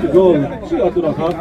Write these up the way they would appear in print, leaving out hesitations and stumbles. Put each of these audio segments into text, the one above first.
Goal chiah tunah khan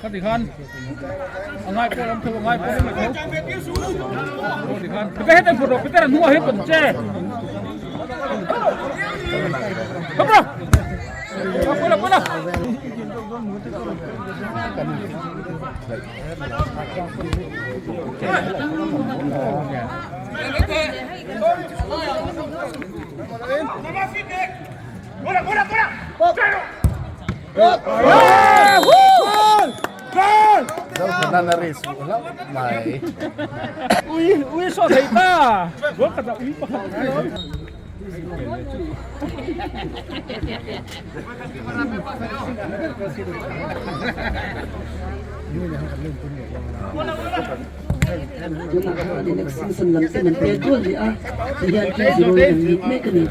Khati khan a ngai pawh lam tho a ngai pawh lam tho khati khan pe heta phur rawh peter a hnungah hian pawn che khawp rawh pawla pawla Ui ui saw thei ta goal khat ah ui pakhat Tunah khan extension lam ten an pek dual leh a tihian 2-0 in an lead mek a ni.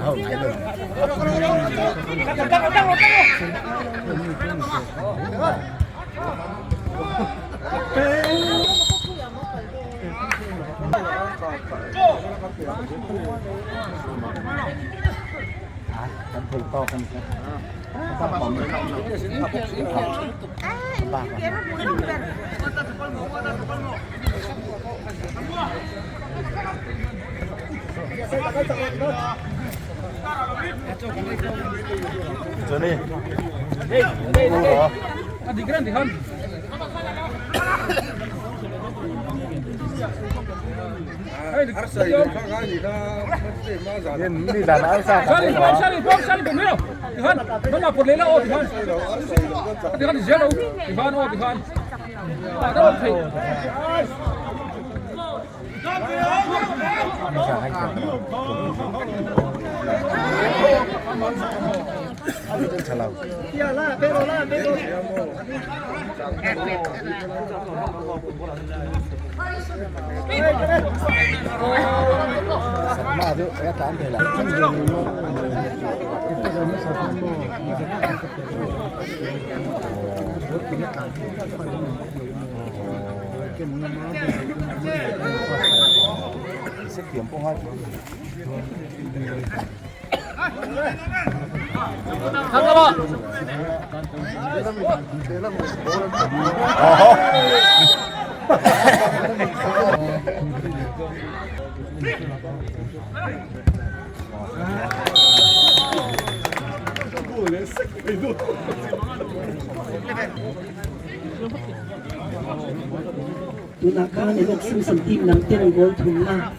Tunah khan Enoch Simpson team lam ten goal thumna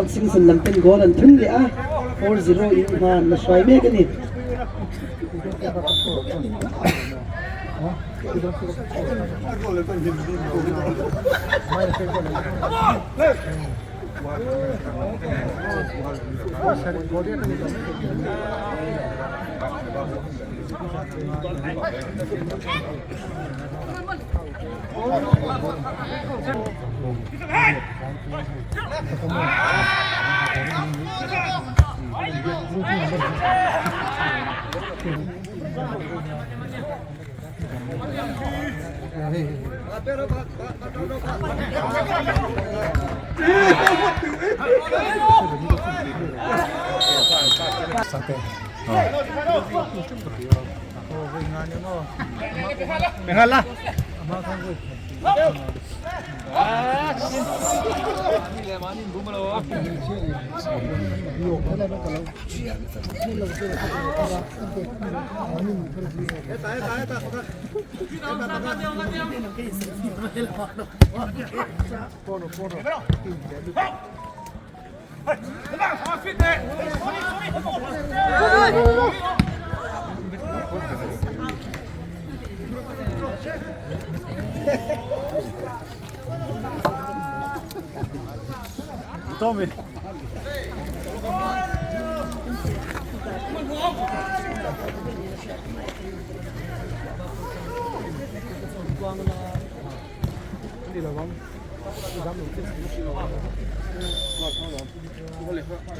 Simpson lam ten goal an thun leh a 4-0 in hma an la hruai mek a ni.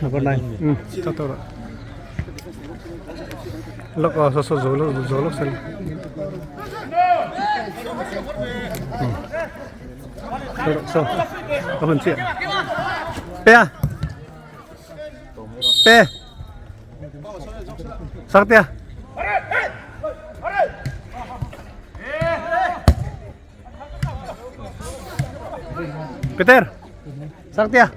Number 9. Totoo. Lok so so zo lo zo lo sel. So so. Có phần chuyện. Pe. Pe. Sang tia. Peter. Sang tia.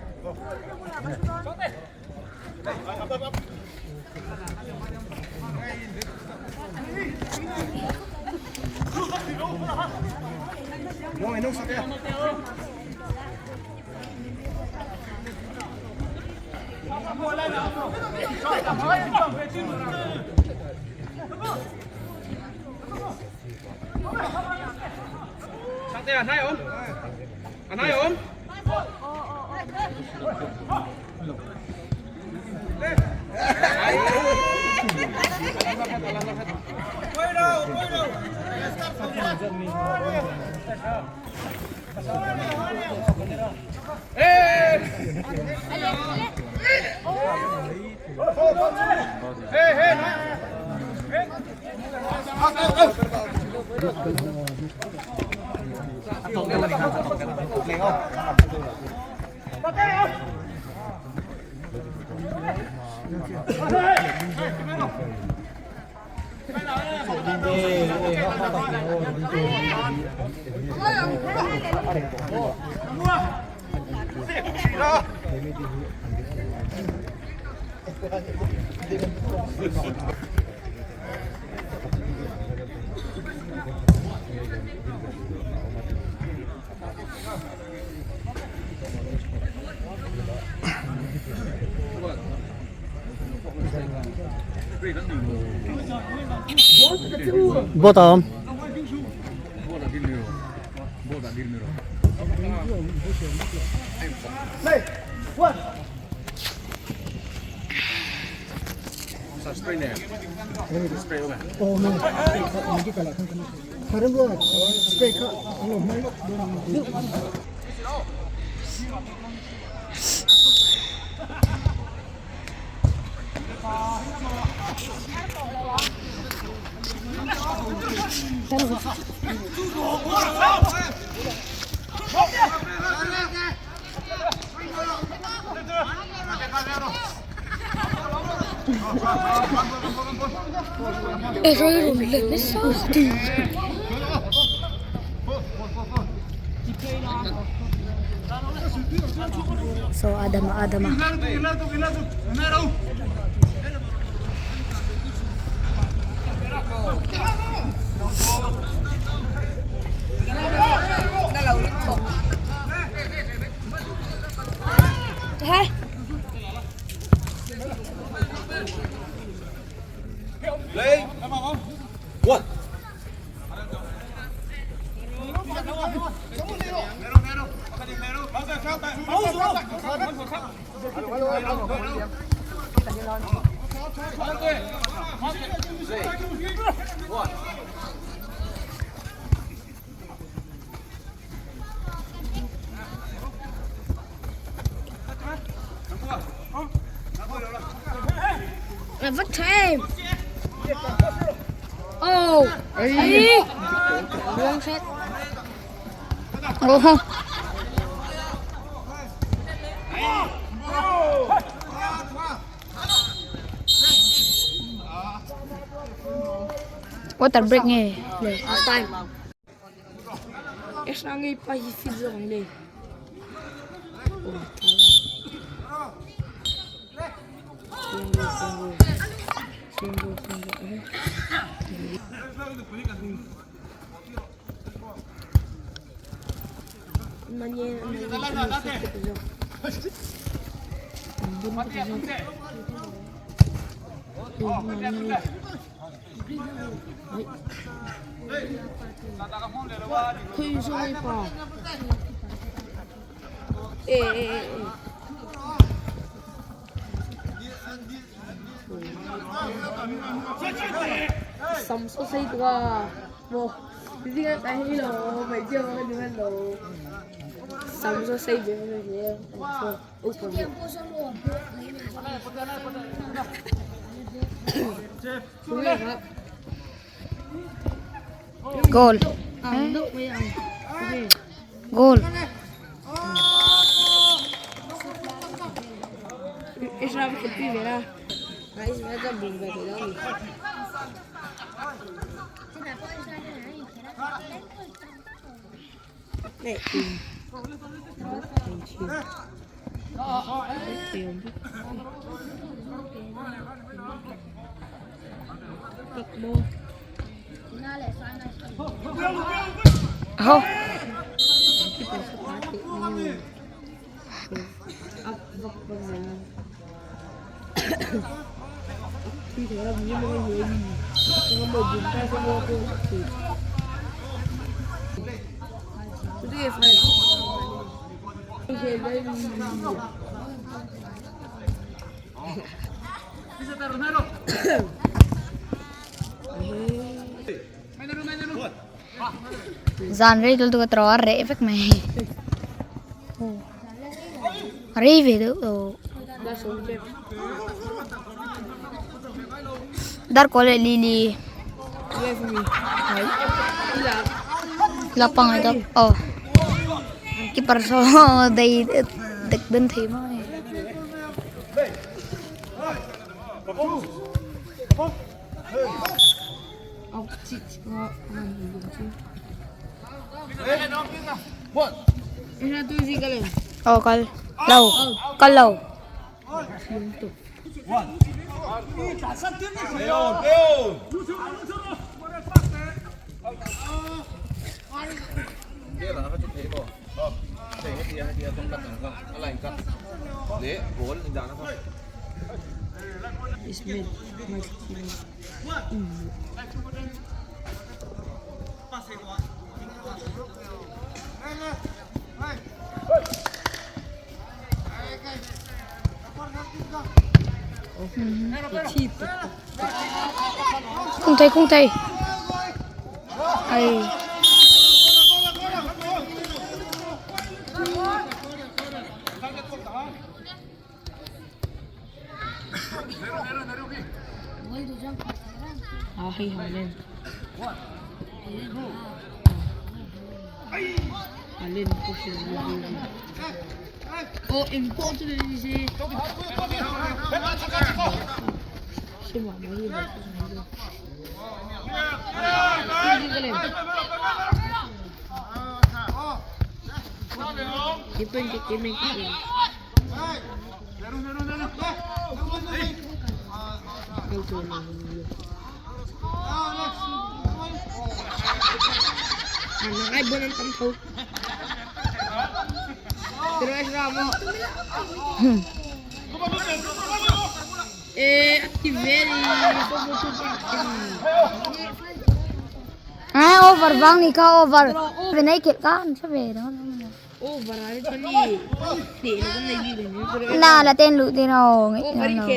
Bottom. So Adama Adama. Hai. A va tha em. Oh. Ai. Buông phết. Oh. Water break nge le. Half time. Esrangi pa hi fit zawk ang le. Goal. Goal. Ho. Zan rei tul tu ka tro reh vek mai. Rei ve deuh tawh. Darkaw leh lili. La pangai tak aw. Keeper saw dei dek den thei mai. Aw kal lo kal lo. Không thấy không thấy. Ai. À over vang ni ka over. Về này kiệt ka sẽ về đó. Na là tên lụ tên nào nghĩ nào.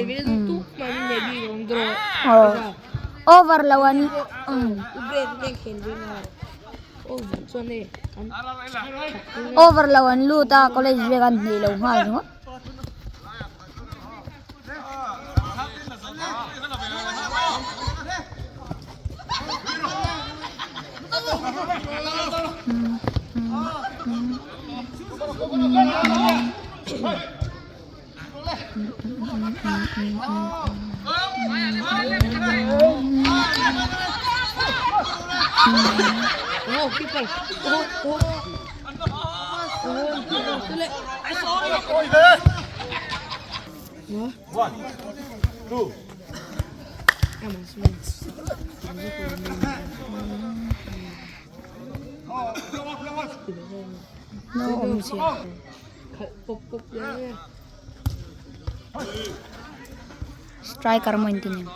Over lawan. Over lawan lu ta college ve kan nei lo ngal ringawt. No awmzia. Striker maw inti nen.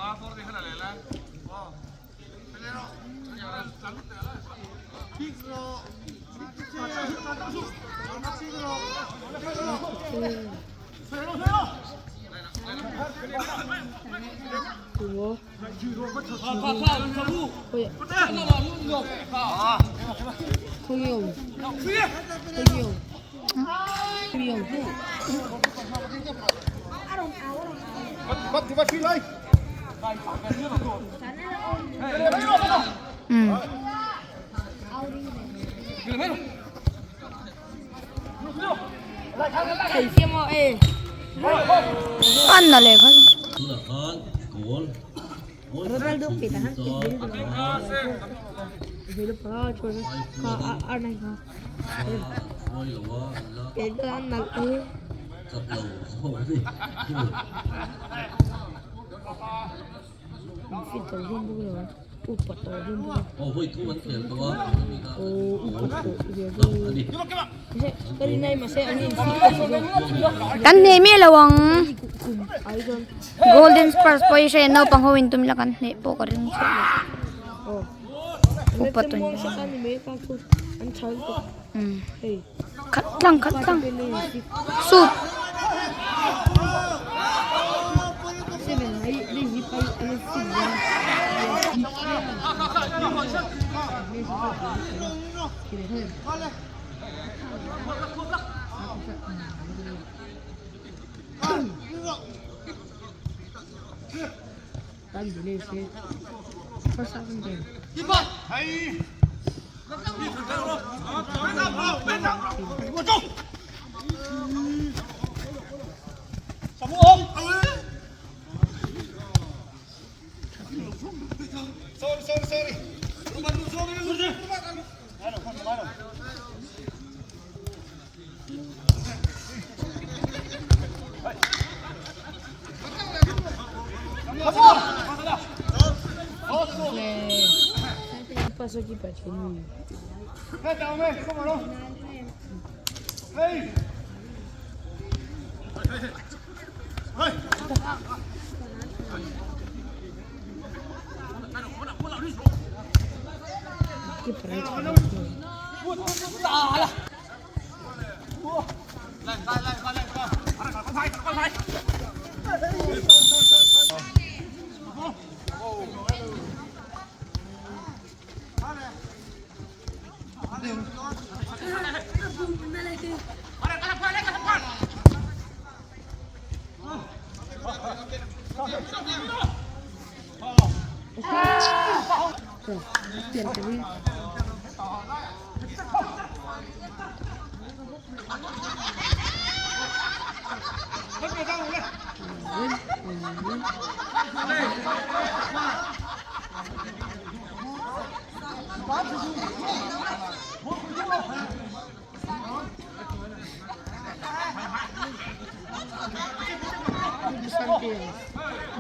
Um. An na leh kha. Kan hneh miah lo ang. Golden Spurs pawh hi hre naupang ho in tum ila kan hneh pawh ka ring chiah lo. Upa tawh in. Khat tlang khat tlang. Shoot.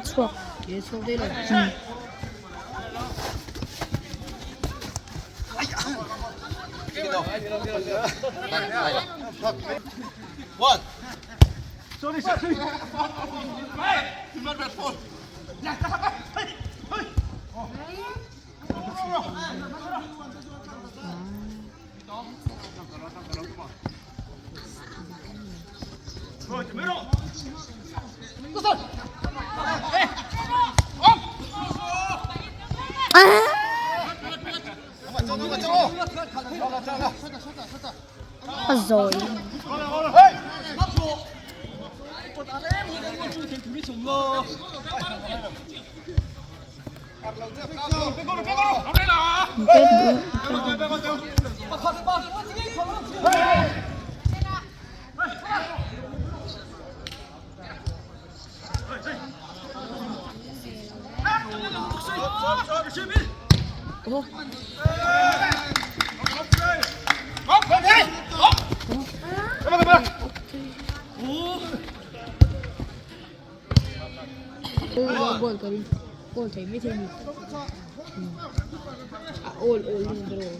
Chhuak. A zawi. Goal ka ring goal thei mai thei a ni a awl awl a ni bawk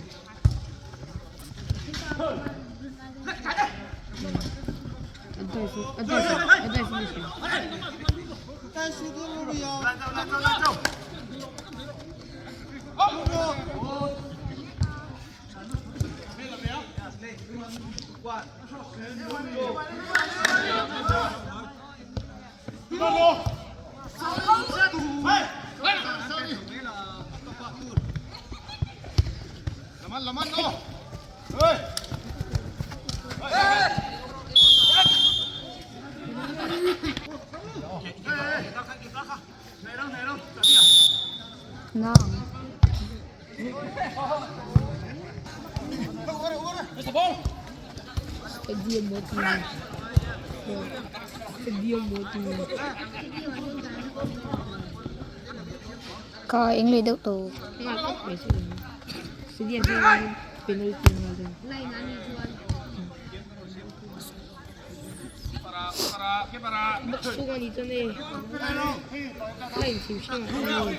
a dive a dive a dive a ni si. Stadium maw tih stadium maw tih Ka eng leh deuh tawh. Stadium hi penalty nghal dawn. Chhung a nih chuan hei a inchhir hrang a ni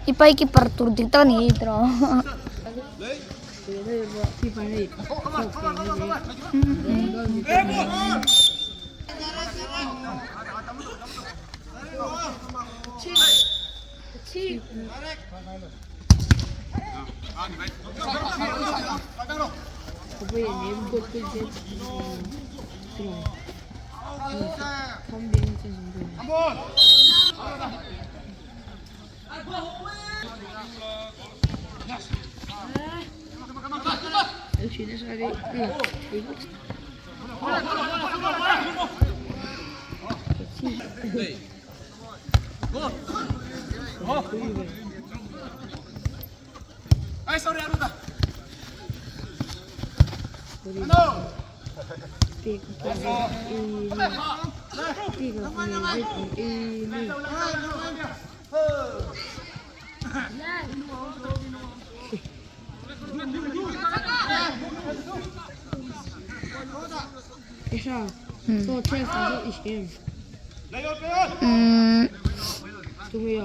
I pai keeper tur dik tak a ni tiraw.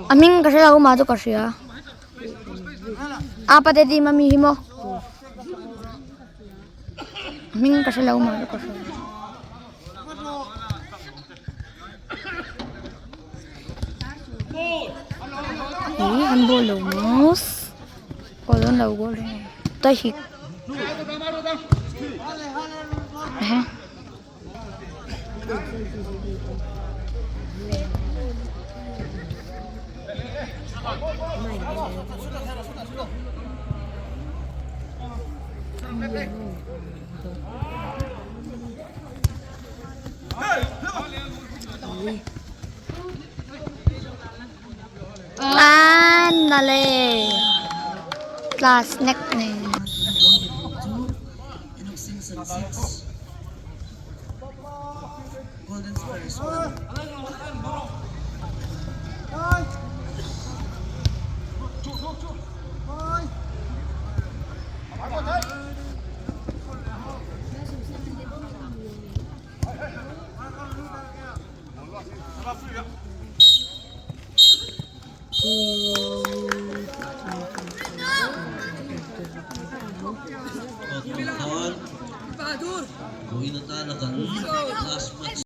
A hming ka hre lo mah chu ka hria a pate team ami hi maw a hming ka hre lo mah chu ka hria. Ih an ball lo maw goal dawn lo goal dawn lo. Kut a hik Ándale. Class nek nei.